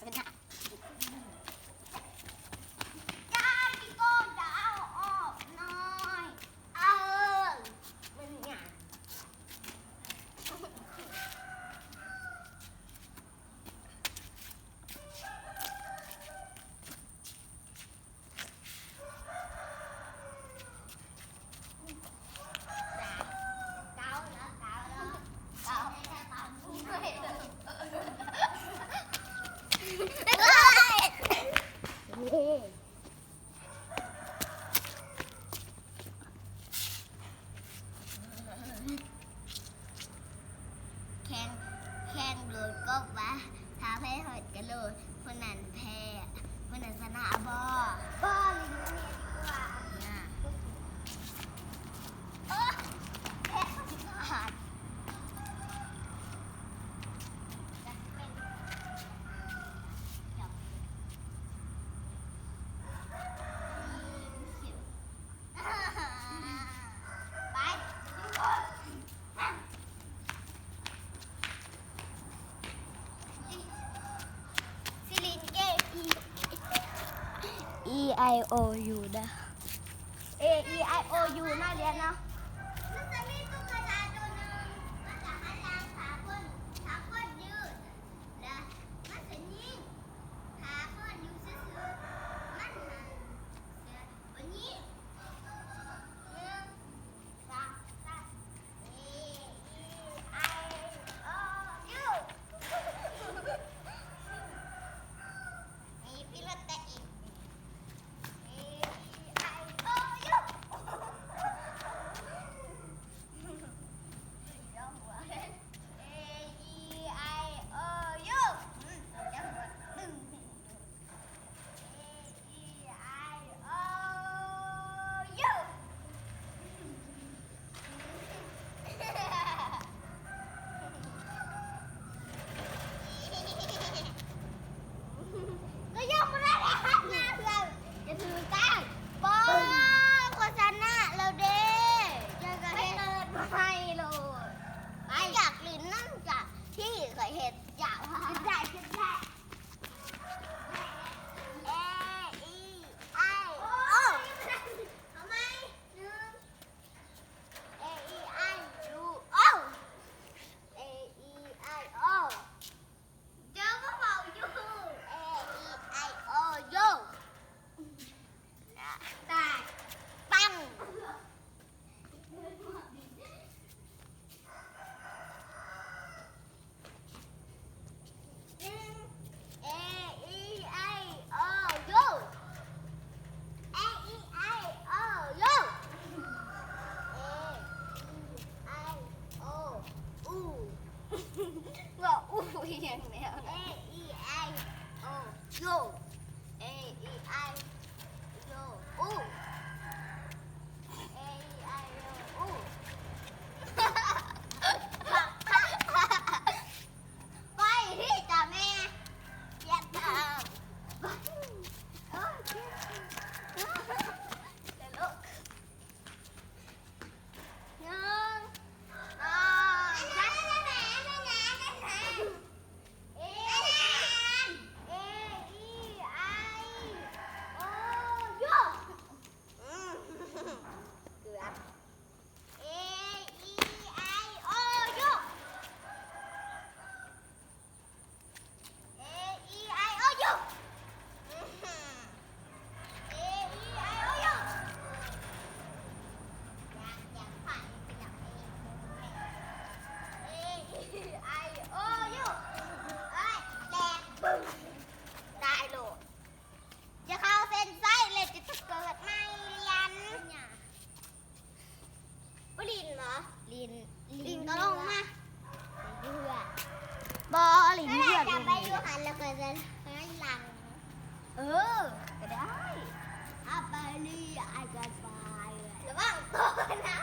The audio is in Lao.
ຈານທີ່ໂກງຈະເອົາອອກໜ້ອຍ ເອີ ມັນຫຍັງ? ແຂ່ງ ແຂ່ງໂດດກົບວ່າ ຖ້າໃຜຮອດກະໂດດ ຜູ້ນັ້ນແພ້ ຜູ້ນັ້ນຊະນະບໍ່? ບໍ່ ຫຼິ້ນອັນນີ້ດີກວ່າ. ໂອ້ ແຂນມັນຂາດ. ໄປ ຊິຫຼິ້ນເກມ E I O U ນະ A E I O U ນະ ລຽນເນາະ. ມັນຈະມີຕຸກກະຕາໂຕໜຶ່ງ ມັນຈະຫັນຫຼັງ ຂາຄົນ ຂາຄົນຢືດ ແລະ ມັນຈະຍິງ ຂາຄົນຢູ່ຊື່ໆ ມັນຫັນ ເສືອ ບໍ່ຍິງ. ໜຶ່ງ ສອງ ສາມ A E I O U. ມີພິລຸດແຕ່ອີກ A E I O U. A E I O U. ອືມ A E I O U. ກໍຍັງບໍ່ໄດ້ຮັບນາເທື່ອ ຢ່າຖືການ ບໍ່ ຂ້ອຍຊະນະແລ້ວເດ້ ເຈົ້າກໍເຮັດ ໄປເປີດໃໝ່ໂລດ ໄປ ຢາກຫຼິ້ນນຳຈາກທີ່ຂ້ອຍເຮັດ ຢາກ ຢາກ ຢາກ ຢາກ A E I O. ເອົາໃໝ່ ໜຶ່ງ A E I U O. A E I O. ເຈົ້າບໍ່ເວົ້າຢູ່ A E I O U. ຕາຍ ປັງ. ໜຶ່ງ A E I O U. A E I O U. A E I O U. ເວົ້າອູອີ່ຫຍັງແນວ A E I O U. A E I O U. A E I O U. ໄປທີ່ຈະແມ່ ວຽດນາມ ໂອ້ຍ ຕະຫຼົກ. ໜຶ່ງ ສອງ ສາມ A E I O U. ເກືອບ A E I O U. A E I O U. A E I O U. ຢາກ ຢາກໄປ ຢາກໄປ A E I O U. ເອີຍ ແຕກ ປຶ້ງ ຕາຍໂລດ. ຈະເຂົ້າເສັ້ນໄຊ ແລ້ວຈະເກີດໃໝ່ ລຽນ. ບໍ່ຫຼິ້ນບໍ? ຫຼິ້ນ ຫຼິ້ນກໍລົງມາ ຫຼິ້ນເຮືອ ບໍ່ ຫຼິ້ນເຮືອ ຈັບໄວ້ຢູ່ຫັ້ນ ແລ້ວຂ້ອຍຈະຖອຍຫຼັງ. ເອີ ກໍໄດ້ ເອົາໄປເລີຍ ອ້າຍກໍໄປ ລະວັງໂຕນະ.